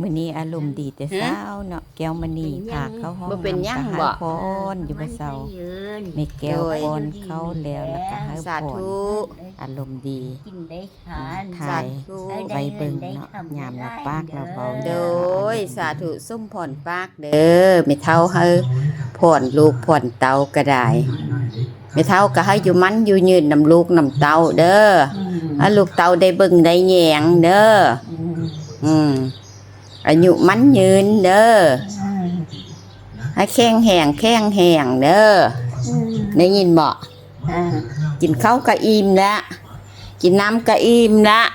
ມື້ນີ້ອາລົມດີແຕ່ເຊົ້າເນາະ ແກ້ວມະນີພາເຂົ້າຫ້ອງນ້ຳ ກໍໃຫ້ພອນຢູ່ເຊົ້າ. ແມ່ແກ້ວພອນເຂົ້າແລ້ວ ແລ້ວກໍໃຫ້ພອນ ອາລົມດີ ຖ່າຍໄວ້ເບິ່ງເນາະ ຍາມລາວປາກລາວເວົ້າ. ໂດຍ ສາທຸ ສົມພອນປາກເດີ ແມ່ເຖົ້າໃຫ້ພອນລູກພອນເຕົ້າກໍໄດ້. ແມ່ເຖົ້າກໍໃຫ້ຢູ່ໝັ້ນຢູ່ຍືນນຳລູກນຳເຕົ້າເດີ ໃຫ້ລູກເຕົ້າໄດ້ເບິ່ງໄດ້ແຍງເດີ. ອືມ ອາຍຸໝັ້ນຍືນເດີ ໃຫ້ແຂງແຮງ ແຂງແຮງເດີ. ໄດ້ຍິນບໍ່? ກິນເຂົ້າກໍອີ່ມແລ້ວ ກິນນ້ຳກໍອີ່ມແລ້ວ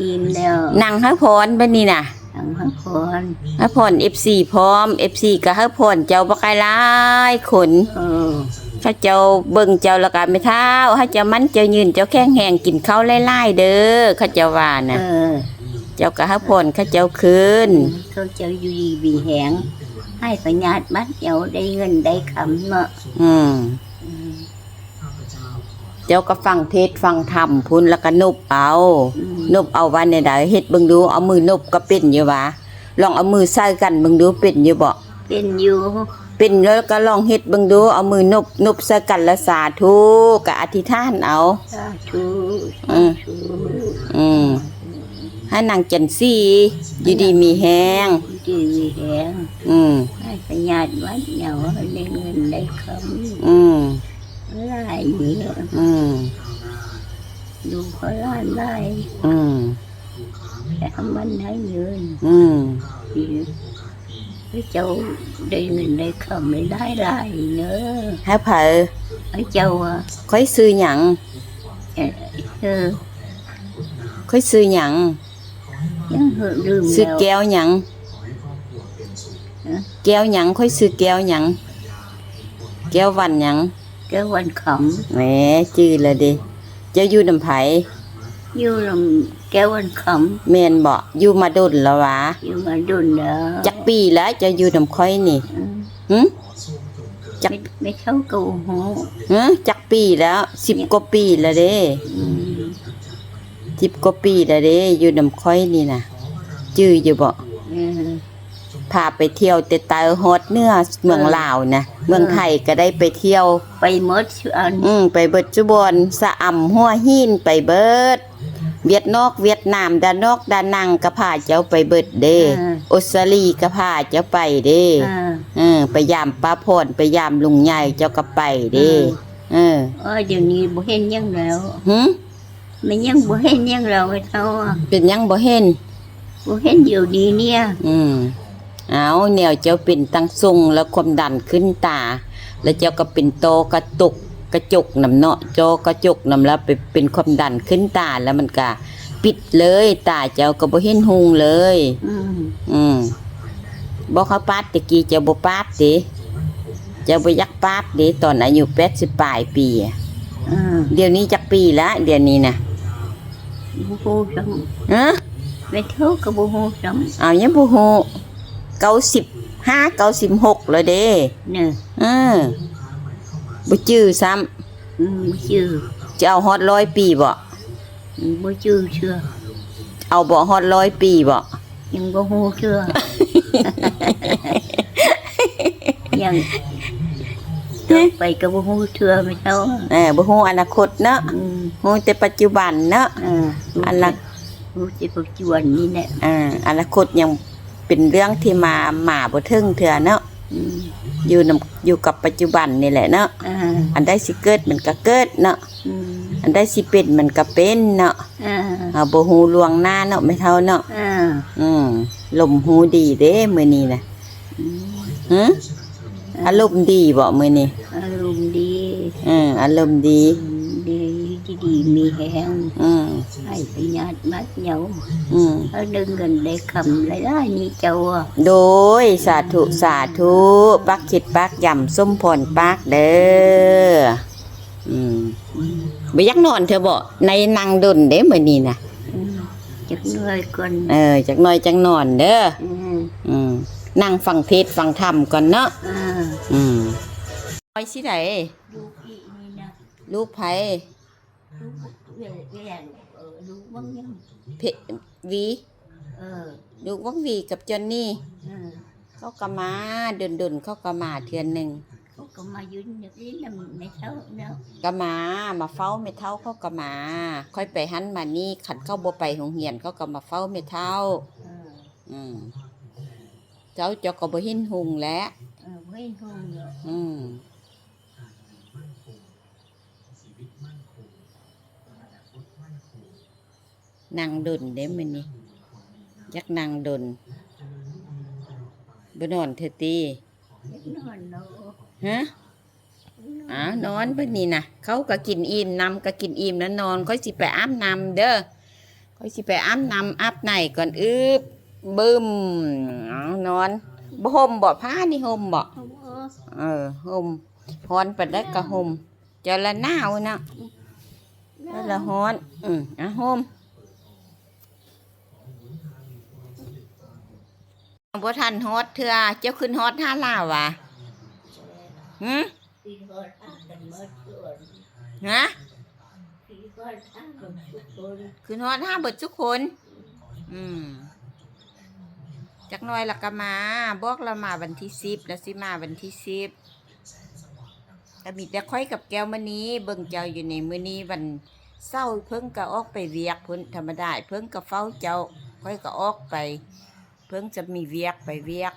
ອີ່ມແລ້ວ. ນັ່ງໃຫ້ພອນບັດນີ້ນະ ນັ່ງໃຫ້ພອນ ໃຫ້ພອນເອັຟຊີພ້ອມ ເອັຟຊີກໍໃຫ້ພອນເຈົ້າບັກຫຼາຍໆຄົນ. ເອີ ເຂົາເຈົ້າເບິ່ງເຈົ້າແລ້ວກໍ ແມ່ເຖົ້າ ໃຫ້ເຈົ້າໝັ້ນເຈົ້າຍືນ ເຈົ້າແຂງແຮງ ກິນເຂົ້າຫຼາຍໆເດີ ເຂົາເຈົ້າວ່ານະ. ເອີ ເຈົ້າກໍໃຫ້ພອນເຂົາເຈົ້າຄືນ ເຂົາເຈົ້າຢູ່ດີມີແຮງ ໃຫ້ພະຍາດມາດເຍົາ ໄດ້ເງິນໄດ້ຄຳເນາະ. ອືມ ເຈົ້າກໍຟັງເທດຟັງທຳພຸ້ນ ແລ້ວກໍນົບເອົາ. ນົບເອົາວ່າແນວໃດ? ເຮັດເບິ່ງດູ ເອົາມືນົບກໍເປັນຢູ່ຫວາ? ລອງເອົາມືໃສ່ກັນເບິ່ງດູ ເປັນຢູ່ບໍ່? ເປັນຢູ່ ເປັນແລ້ວກໍລອງເຮັດເບິ່ງດູ ເອົາມືນົບ ນົບໃສ່ກັນ ແລ້ວສາທຸ ກໍອະທິຖານເອົາ. ສາທຸ ອືມ ສາທຸ ອືມ ໃຫ້ນາງຈັນສີຢູ່ດີມີແຮງ ຢູ່ດີມີແຮງ. ອືມ ໃຫ້ພະຍາດມາດເຍົາ ໃຫ້ໄດ້ເງິນໄດ້ຄຳ. ອືມ ຫຼາຍນີ້ ອືມ ລູກກໍຫຼານຫຼາຍ. ອືມ ໃຫ້ມັນໃຫ້ເງິນ ອືມ ໃຫ້ເຈົ້າໄດ້ເງິນໄດ້ຄຳຫຼາຍໆເດີ. ໃຫ້ໃຜ? ໃຫ້ເຈົ້າອະ. ຂ້ອຍຊື່ຫຍັງ? ເອີ ເອີ ຂ້ອຍຊື່ຫຍັງ? ຍັງເຮີລືມແລ້ວ. ຊື່ແກ້ວຫຍັງ? ຮະ? ແກ້ວຫຍັງ? ຂ້ອຍຊື່ແກ້ວຫຍັງ? ແກ້ວວັນຫຍັງ? ແກ້ວວັນຄຳ. ແໝ ຈື່ແລ້ວເດ. ເຈົ້າຢູ່ນຳໃຜ? ຢູ່ນຳແກ້ວວັນຄຳ. ແມ່ນບໍ່? ຢູ່ມາດົນແລ້ວຫວາ? ຢູ່ມາດົນແລ້ວ. ຈັກປີແລ້ວເຈົ້າຢູ່ນຳຂ້ອຍນີ້? ອືມ ຫຶ? ຈັກ ແມ່ ແມ່ເຖົ້າກໍບໍ່ຮູ້. ຫຶ? ຈັກປີແລ້ວ? ສິບກວ່າປີແລ້ວເດ. ອືມ ສິບກວ່າປີແລ້ວເດ ຢູ່ນຳຂ້ອຍນີ້ນະ ຈື່ຢູ່ບໍ່? ເອີ ພາໄປທ່ຽວແຕ່ໃຕ້ຮອດເໜືອເມືອງລາວນະ ເອີ ເມືອງໄທກໍໄດ້ໄປທ່ຽວ ໄປໝົດຊຸອັນ. ອືມ ໄປເບິດຊຸບ່ອນ ຊະອຳ ຫົວຫີນ ໄປເບິດ. ຫວຽດນອກຫວຽດນາມ ດານອກດານັງກໍພາເຈົ້າໄປເບິດເດ້. ເອີ ອົດສະຕາລີກໍພາເຈົ້າໄປເດ້. ເອີ ເອີ ໄປຢາມປ້າພອນ ໄປຢາມລຸງໃຫຍ່ເຈົ້າກໍໄປເດ້. ເອີ ເອີ ເອີ ດຽວນີ້ບໍ່ເຫັນຫຍັງແລ້ວ. ຫຶ? ມັນຍັງບໍ່ເຫັນຫຍັງລາວເຮົາອະ. ເປັນຫຍັງບໍ່ເຫັນ? ບໍ່ເຫັນຢູ່ດີເນຍ. ອືມ ເອົາ ແນວເຈົ້າເປັນຕັ້ງຊົງ ແລ້ວຄວາມດັນຂຶ້ນຕາ ແລ້ວເຈົ້າກໍເປັນຕົ້ອກະຕົກ ກະຈົກນຳເນາະ ເຈາະກະຈົກນຳ ແລ້ວໄປເປັນຄວາມດັນຂຶ້ນຕາ ແລ້ວມັນກະປິດເລີຍ ຕາເຈົ້າກໍບໍ່ເຫັນຮຸ່ງເລີຍ. ອືມ ອືມ ບອກເຮົາປາດແຕ່ກີ້ ເຈົ້າບໍ່ປາດເດ. ເຈົ້າບໍ່ຢາກປາດເດ ຕອນອາຍຸແປດສິບປາຍປີ. ອືມ ດຽວນີ້ຈັກປີລະ ດຽວນີ້ນະ? ບໍ່ຮູ້ຊ້ຳ. ຮະ? ແມ່ເຖົ້າກໍບໍ່ຮູ້ຊ້ຳ. ເອົາ ຍັງບໍ່ຮູ້. ເກົ້າສິບຫ້າ ເກົ້າສິບຫົກແລ້ວເດ. ເອີ ບໍ່ຈື່ຊ້ຳ. ອືມ ບໍ່ຈື່. ຈະເອົາຮອດຮ້ອຍປີບໍ່? ອືມ ບໍ່ຈື່ເທື່ອ. ເອົາບໍ່ຮອດຮ້ອຍປີບໍ່? ຍັງບໍ່ຮູ້ເທື່ອ. ຍັງ ຕໍ່ໄປກໍບໍ່ຮູ້ເທື່ອແມ່ເຖົ້າ. ເອີ ບໍ່ຮູ້ອະນາຄົດເນາະ. ອືມ ຮູ້ແຕ່ປັດຈຸບັນເນາະ. ເອີ ອັນລະ ຮູ້ແຕ່ປັດຈຸບັນນີ້ແຫຼະ. ເອີ ອະນາຄົດຍັງເປັນເລື່ອງທີ່ມາ ມາບໍ່ເຖິງເທື່ອເນາະ. ອືມ ຢູ່ນຳ ຢູ່ກັບປັດຈຸບັນນີ້ແຫຼະເນາະ. ເອີ ອັນໃດຊິເກີດມັນກໍເກີດເນາະ. ອືມ ອັນໃດຊິເປັນມັນກໍເປັນເນາະ. ເອີ ເຮົາບໍ່ຮູ້ລ່ວງໜ້າເນາະ ແມ່ເຖົ້າເນາະ. ເອີ ອືມ ລົມຮູ້ດີເດ້ມື້ນີ້ນະ. ອືມ ຫຶ? ອາລົມດີບໍ່ມື້ນີ້? ອາລົມດີ. ເອີ ອາລົມດີ. ອືມ ດີ ຢູ່ດີມີແຮງ. ອືມ ໃຫ້ພະຍາດມາດເຍົາ. ອືມ ໃຫ້ໄດ້ເງິນໄດ້ຄຳຫຼາຍໆນີ້ເຈົ້າ. ໂດຍ ສາທຸ ສາທຸ. ປາກຄິດປາກຢຳ ສົມພອນປາກເດີ. ອືມ ບໍ່ຢາກນອນເທື່ອບໍ່? ໃນນັ່ງດົນເດ້ມື້ນີ້ນະ. ອືມ ຈັກໜ້ອຍກ່ອນ. ເອີ ຈັກໜ້ອຍຈັ່ງນອນເດີ. ອືມ ອືມ ນັ່ງຟັງເທດຟັງທຳກ່ອນເນາະ. ອືມ ອືມ ນ້ອຍຊິໃດ? ລູກອີ່ນີ້ນະ. ລູກໃຜ? ລູກເວ ເວ ເອີ ລູກເບິ່ງຍັງ ເພ ວີ. ເອີ ລູກບັກຫວີກັບຈອນນີ ເອີ ເຂົາກໍມາ ດົນໆ ເຂົາກໍມາເທື່ອໜຶ່ງ ເຂົາກໍມາຢູ່ນີ້ນຳແມ່ເຖົ້າເນາະ ກໍມາ ມາເຝົ້າແມ່ເຖົ້າ ເຂົາກໍມາ ຂ້ອຍໄປຫັ້ນມານີ້ ຄັນເຂົາບໍ່ໄປໂຮງຮຽນ ເຂົາກໍມາເຝົ້າແມ່ເຖົ້າ ເອີ ອືມ ເຈົ້າ ເຈົ້າກໍບໍ່ເຫັນຮຸ່ງແຫຼະ ເອີ ບໍ່ເຫັນຮຸ່ງເນາະ ອືມ. ນັ່ງດົນເດ້ມື້ນີ້ ຢາກນັ່ງດົນ ບໍ່ນອນເທື່ອຕິ? ຢາກນອນເນາະ ຮະ? ອ້າວ ນອນບັດນີ້ນະ ເຂົາກໍກິນອີ່ມ ນ້ຳກໍກິນອີ່ມແລ້ວນອນ ຂ້ອຍຊິໄປອາບນ້ຳເດີ ຂ້ອຍຊິໄປອາບນ້ຳອາບໃນກ່ອນ ອຶບ ບຶມ ອ້າວ ນອນ ບໍ່ຫົ່ມບໍ່? ຜ້ານີ້ຫົ່ມບໍ່? ຫົ່ມ ເອີ ຫົ່ມ ຮ້ອນປານໃດກໍຫົ່ມ ເຈົ້າລະໜາວເນາະ ເຈົ້າລະຮ້ອນ ອືມ ອາ ຫົ່ມ ບໍ່ທັນຮອດເທື່ອ ເຈົ້າຂຶ້ນຮອດຫາລາວຫວາ? ຫື? ຮະ? ຂຶ້ນຮອດຫາເບິດທຸກຄົນ ອືມ ຈັກໜ້ອຍລະກະມາ ບອກລາວມາວັນທີສິບ ລາວຊິມາວັນທີສິບ ກໍມີແຕ່ຂ້ອຍກັບແກ້ວມະນີເບິ່ງເຈົ້າຢູ່ນີ້ ມື້ນີ້ວັນເສົາ ເພິ່ນກໍອອກໄປວຽກພຸ້ນ ທຳມະດາເພິ່ນກໍເຝົ້າເຈົ້າ ຂ້ອຍກໍອອກໄປ ເພິ່ນຈະມີວຽກ ໄປວຽກ